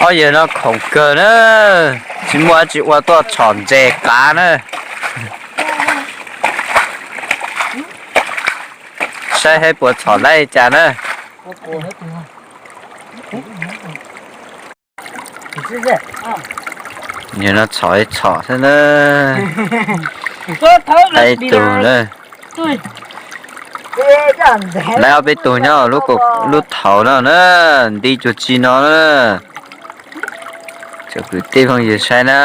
Ob yawg no khoom kawg na, tsis muaj dab tsi ua tuaj txhom ntses qav na. Saib saib puas txhom laib cas na. Yawg no txhom txhom xwb na. Laib tug na. Laib ob peb tug nyob lub thaum no na, nti cuag tsi no na. Txawm kwv tij phooj ywg saib na,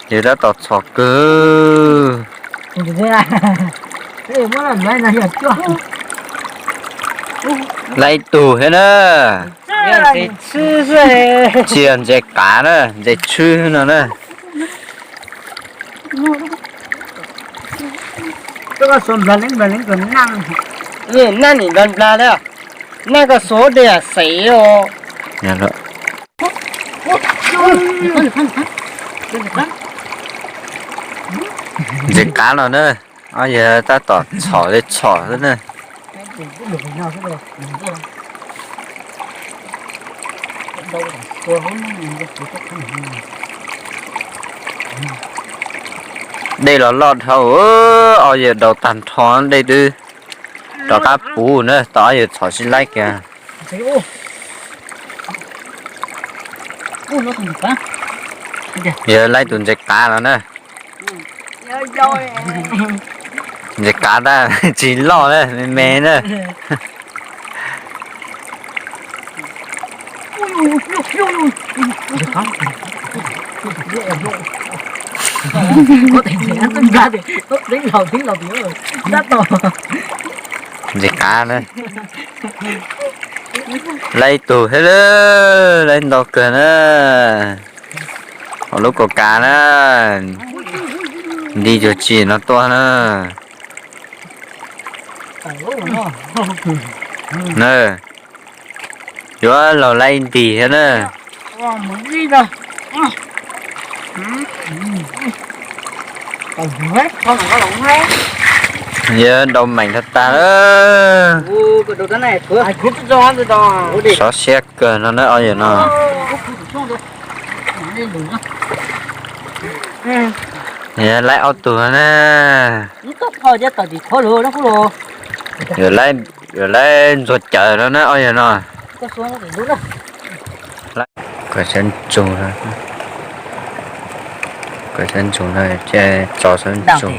yawg tab tom txhom kawg. Laib tug thiab na. Tsis yog ntses qav na, ntses tshwb no na. Nab nim nplas nplas li, nab koj xuas dej xev os. Ntses qav no na, yawg tab tom txhom li txhom xwb na. Dej los loj dhau, ob yawg daus tag nrho dej twb rov qab puv na, tos ob yawg txhom sib laib kiag. Yawg laib tus ntses qav no na. Ntses qav tab tsis loj na, me me na. Ntses qav na. Laib ib tug thiab, laib ntau kawg na. Hauv lub kaus kav na, nti cuag tsi no tuaj na. Na, yuav laug laib ib ntig thiab na. Yog dau meem tag tag lawm. Sov siab kawg no na ob yawg no. Yog laib ob tug na. Yuav laib ntxuag cawv no na ob yawg no. Kawg sab ntsoog, kawg sab ntsoog no, tso sab ntsoog.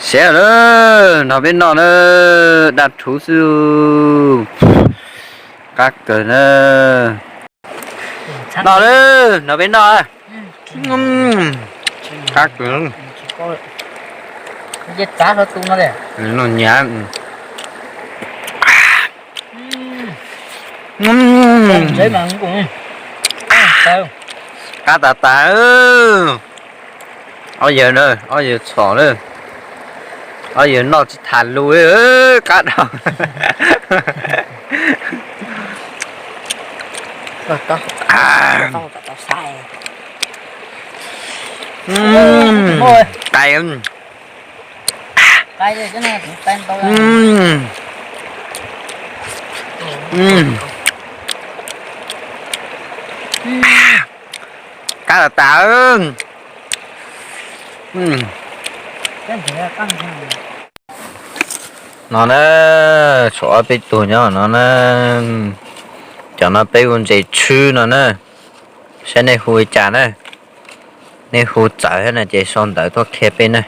Siav lawm, nrog peb noj na, daj rhuv xwb, qab kawg na. Noj lawm, nrog peb noj. Qab kawg. Noj nyav. Qab tas tas. Ob yawg na, ob yawg txhom na. Ob yawg noj tsis tham lus, qab dhau. Qais. Qab tas tas. No na, tshuav ob peb tug nyob no na. Cov no peb hu ntses tshwb no na. Saib nej hu li cas na. Nej hu txawv thiab no ces sau ntawv tuaj qhia peb na.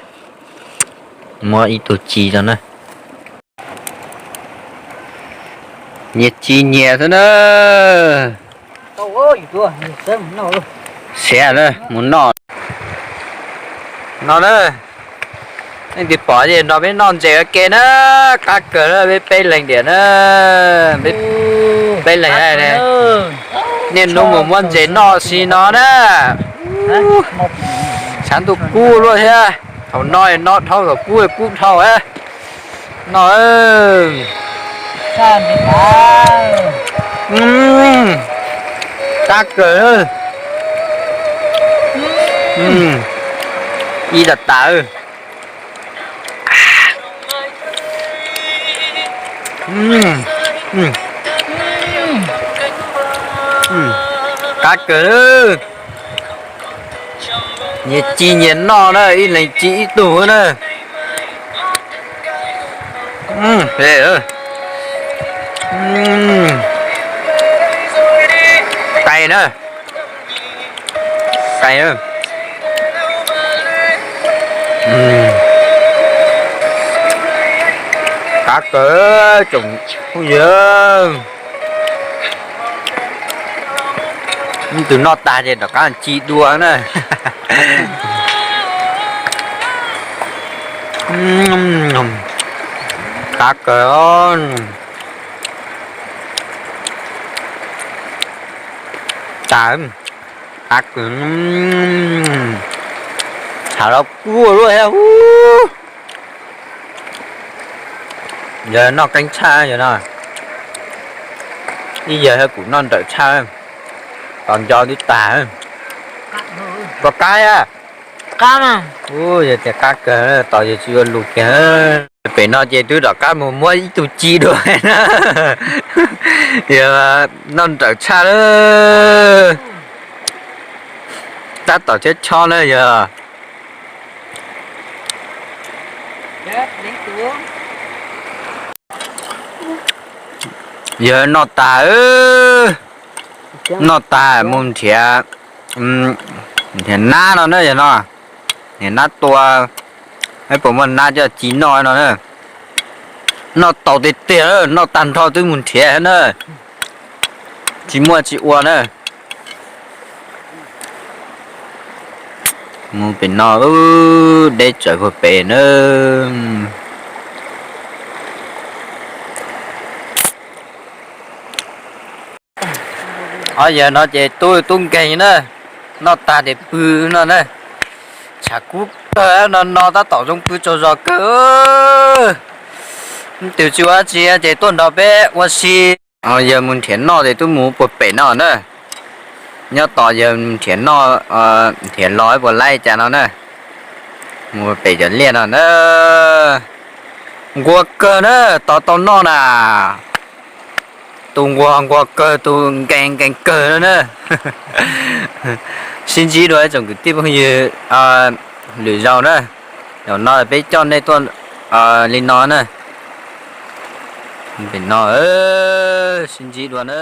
Muab ib tug ci rau na. Nyias ci nyias xwb na. Siav na, mus noj. No na, leej twg pom ces nrog peb noj ntses ua ke na, qab kawg na, peb peb leeg tiam na, peb leeg. Niaj hnub mus muab ntses noj si no na. Tshav ntuj kub luaj thiab, thaum no no dhau, thaum kub kub dhau. No, qab kawg. Ib tas tas. Qab kawg. Nyias ci nyias noj na, ib leeg ci ib tug na. Qai na. Qai. Qab kawg tsoom phooj ywg. Tus noj tag ces rov qab ci dua na. Qab kawg. Tag. Qab kawg. Hav los kuj luaj thiab. Yog noj qeeb tshaj yog no. Ib yawg thiab kuv noj nrawm tshaj. Tos nco twb tag. Puas qab a? Qab. Yog tias qab kawg tos yog tsis ua lus kiag. Pem no ces twb rov qab mus muab ib tug ci dua na. Yog noj nrawm tshaj lawm. Tab tom chob chob na yog. Yog noj tag, noj tag mus nrhiav, nrhiav nab no na yog no, nrhiav nab tua, puas muaj nab coj ci noj no na. Noj tau tiag tiag, noj tag nrho twb mus nrhiav na. Tsis muaj tsis ua na. Mus pem no, deb tsawv puag pem na. Ob yawg no ces tub tub nkeeg na, noj tag ces pw no na. Tshav kub kawg no no tab tom zoo pw tsaug zog kawg. Twb tsis ua tsi ces tuaj nrog peb ua si. Yawg mus nrhiav noj ces twb mus puag pem no na. Nyob tos yawg nrhiav noj, nrhiav los puas laib cas no na. Mus pem cov liaj no na. Nquag kawg na, tos tau noj na. Tus nquag nquag kawg, tus nkees nkees kawg no na. Sib ntsib dua ib tsoom kwv tij phooj ywg lwm zaus na. Zaum no peb coj nej tuaj li no na. Pem no sib ntsib dua na.